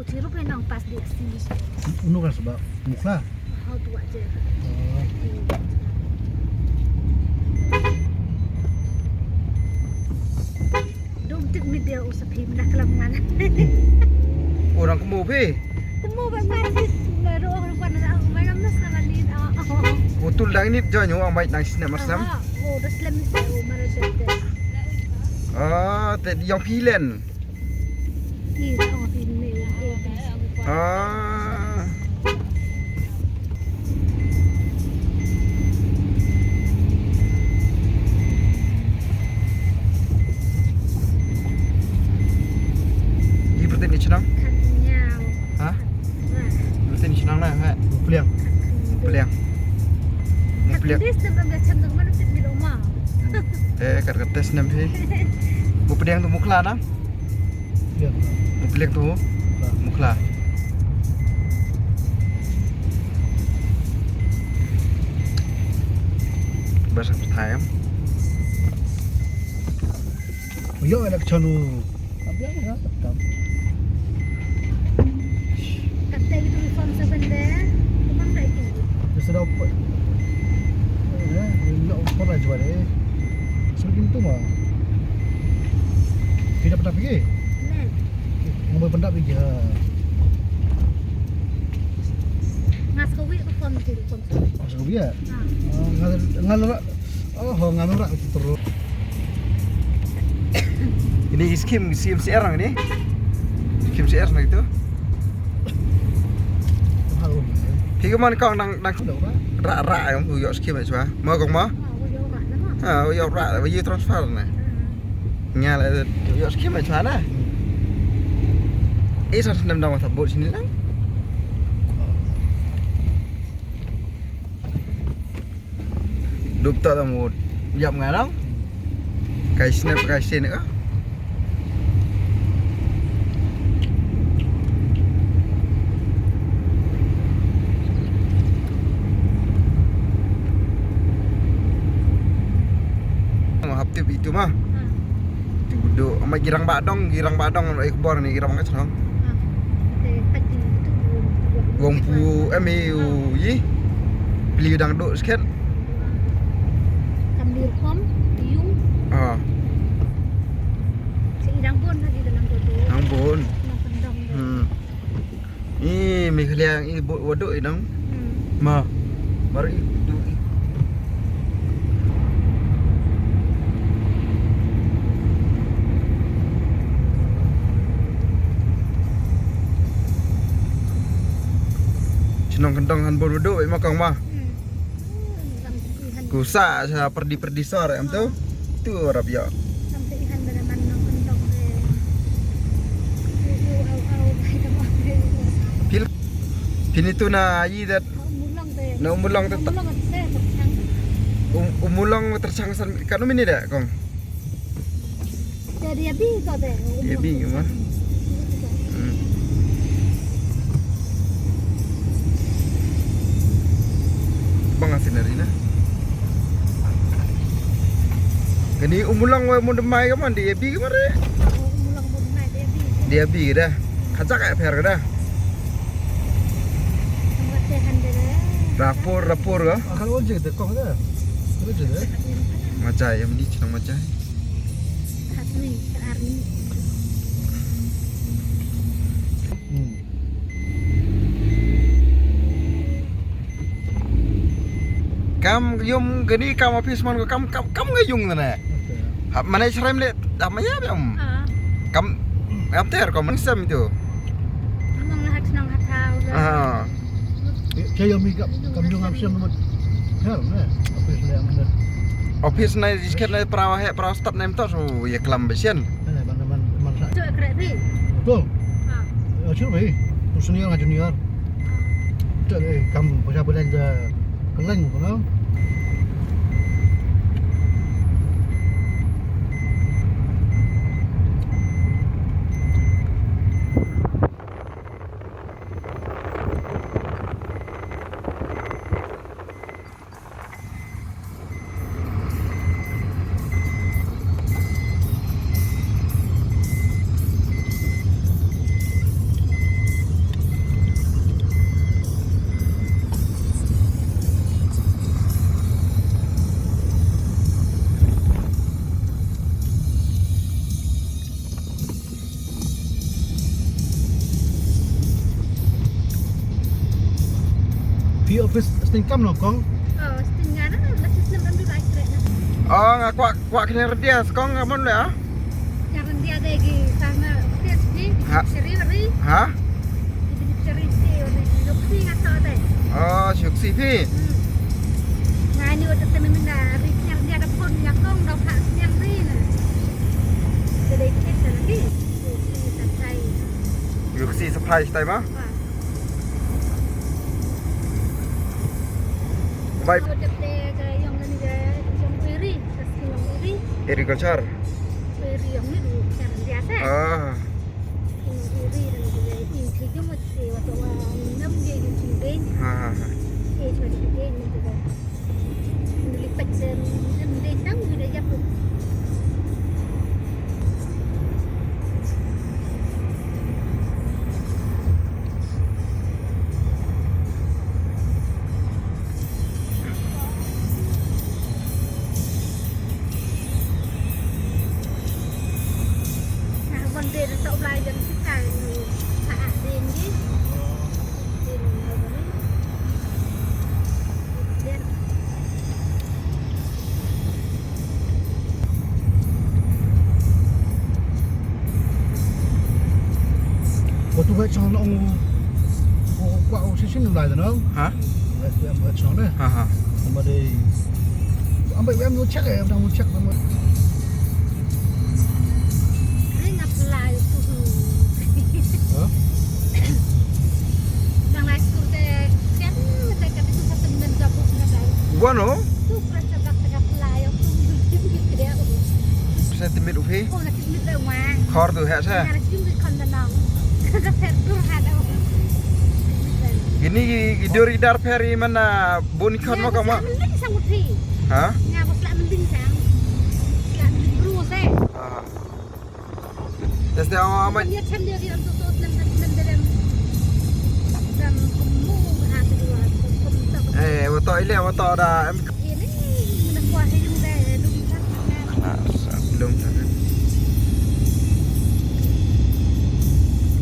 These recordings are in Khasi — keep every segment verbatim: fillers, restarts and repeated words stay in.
Chirup ïa nang pas di asi. Unu kan sebab Mukhla. Hau tu aja. Oh. Dum tik media usah phi mena kelam ngan. Orang kemu phi. Kemu ba mati. Baru orang pan na mai ngam nas na mani. Utul dang ni janyo amai nang sini mas nam. Oh, das lem ni sa o mara sete. Ah, te yang phi len. Ah. Di berarti ni chnong? Ha? Berarti ni chnong na, ha? Pliang. Pliang. Pliang. Eh, kat kat tes nem phi. Pliang tu Mukhla na? Pliang. Pliang tu Mukhla. Bas time. Yo, ada kecanu. Tapi ada tetap. Kata gitu di phone seven deh. Cuma kayak gitu. Ya sudah, apa? Ya, ya, apa lah jual deh. Semakin tu mah. Tidak pernah pergi. Nah. Ngam poi pyndap ïa ki ha. Nga sngewbha ka phone ki phone. Oh, sngewbha ïa? Ha. Oh, nga, nga la, oh, nga la terus. Ini skim, skim C R nang ini. Skim C R nang itu. Phi kumno kong nang, nang ra ra ïa u ïoh skim ïa u ma kong ma. Ha, u ïoh ra, u ïoh transfer na. Nga la ïoh skim ïa u na. Ei, sa snem dang masa bot sini lang. Dup ta da mut. Ïap nga lang. Kai snap kai sien ka. Hap tip itu mah. Tu du ama girang ba dong, girang ba dong ai khubor ni girang ba chnong. Wong pu em i u yi. Pli dang do sket. Kam dir kom yung. Ah. Si idang pun lagi dalam tu. Dang pun. Nang kendang. Hmm. Ih, Meghalaya i bot waduk i dang. Hmm. Ma. Baru i du i. Chnong Kendong han bot waduk i ma kong ma. Hmm. Ku sa sa perdi-perdi sor em tu. Tu rap ïa. Pil. Pini tu na yi dat. Na Umbulong te. Um, Umbulong terchang san kanu mini da kong. Dia, dia bi ko te. Dia bi ma. Hmm. Bang asin hari na. Kani Umbulong wa mun demai ka man dia bi ka mare. Dia bi ka da. Kajak ai pher ka da. Rapor, rapor ka. Akal ojek de kong da. Ojek de. Majai ya mini chnong majai. Hmm. Kam yung gani kam office man ko kam kam kam nga yung na. Ha mana Israel le da maya bem. Kam am ter ko man sem itu. Mang la hat nang hat hau. Ah. Kaya mi kam kam yung am sem mut. Her ne. Office le am ne. Office na disket na perawa he perawa start na em to so ye klam besian. Mana mana mana mana. Tu kre ri. Tu. Ha. Sure bai. Tu senior nga junior. Te kam pisa bulan je keleng tu. Ki office sting kam no kong? Oh, sting nga na, na system kan dulu akhirnya. Oh, nga kwah, kwah kena redia sekong nga mon le ah. Yang redia deh ki sama office ni, ha? Seri ri. Ha? Di seri si ri, luksi nga to deh. Oh, luksi phi. Hmm. Nga ni udah temen na ri yang dia ada pun ya kong dau hak yang ri na. Jadi kita lagi. Luksi surprise time ah. Wah. Bai. Agriculture. Ah. Ha, ha, ha. Ko tu ka chong long ko kwa o shishin lai da no. Ha? Lai tu em ka chong ne. Ha, ha. Amba dei. Amba em no check eh, amba no check amba. Ring apply tu. Ha? Dang lai tu te kan te ka tu ka temen ka buk na dai. Wa no? Tu pra sa bak ka apply tu. Sa timit u phi? Oh, na timit da wa. Khor tu ha sa. Nga na timit kon da nong. Ka pher tu ha da. Gini gi, gi dor gi dar pher i man na bun i khon ma ka ma. Mending sang u phi. Ha? Nga ba sla mending sang. Sla mending bru se. Ah. Desde ama ama. Dia chem dia dia tu tu nem nem nem nem. Dam kemu ha tu dua. Kum tak. Eh, wa to ile, wa to da. Em. Ini, ini nak kuah hijau deh, lum tak. Kena sa lum tak.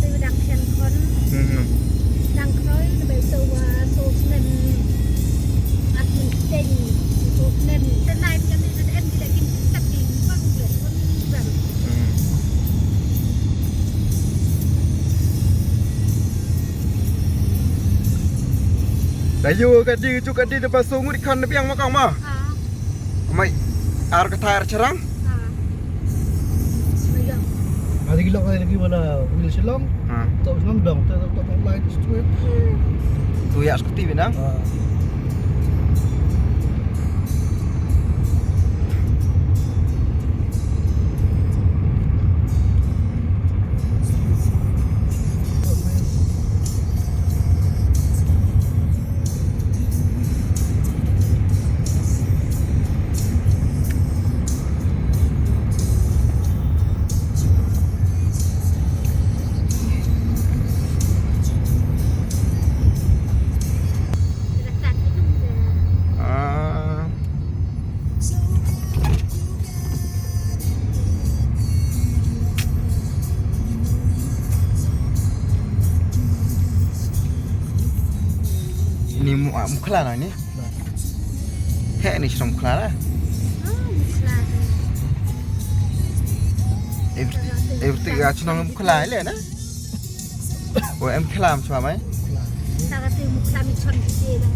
Tu dang khen kon. Hmm. Dang kroi, na bai tu wa so snem. At min teng, so snem. Tenai kan ni kan en bila kin tak di bang le kon bang. Hmm. Da yu ka di ju ka di da ba so ngut kan biang ma kang ma. Ah. Mai ar ka thai ar charang. Ah. Mai ga. Ada gila kali lagi mana wil Shillong. Ha. Tak senang dong, tak tak tak lai straight. Tu ya skuti bina. Ah. Ah. Ni mu, ah, Mukhla na ni? He ni shnong Mukhla na? Ah, Mukhla. Everything, everything ah, shnong Mukhla le na? O em khlam chwa mai. Sa ka te Mukhla mi chon ki te da.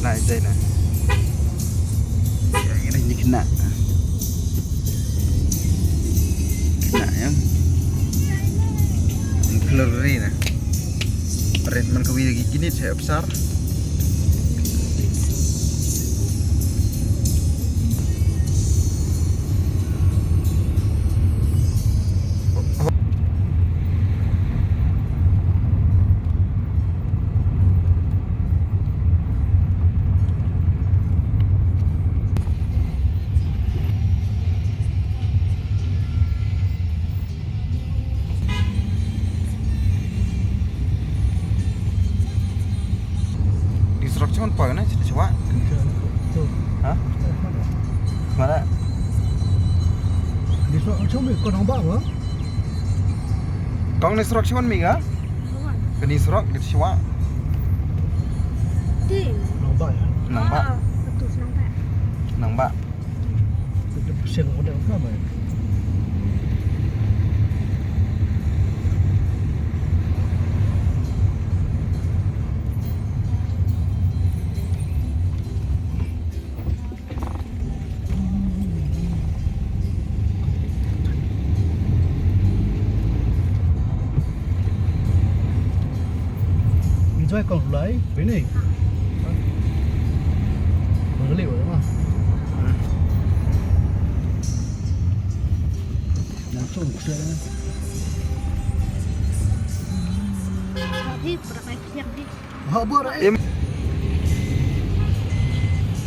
Nai, jai na. Ini kena. Kena ya. Mukhlur ri na. Pare man kawi lagi gini saya besar. Pau na, sha, sha. Ha? Mana? Di surok, kong ba? Kong ni surok sha wan mi ga? Kani surok di sha. Nongbah ya? Nongbah. Nongbah. Kita pusing udah apa mai. Enjoy kong lai, ini. Balik wala ma. Langsung ke. Hi, pernah naik yang di. Habar.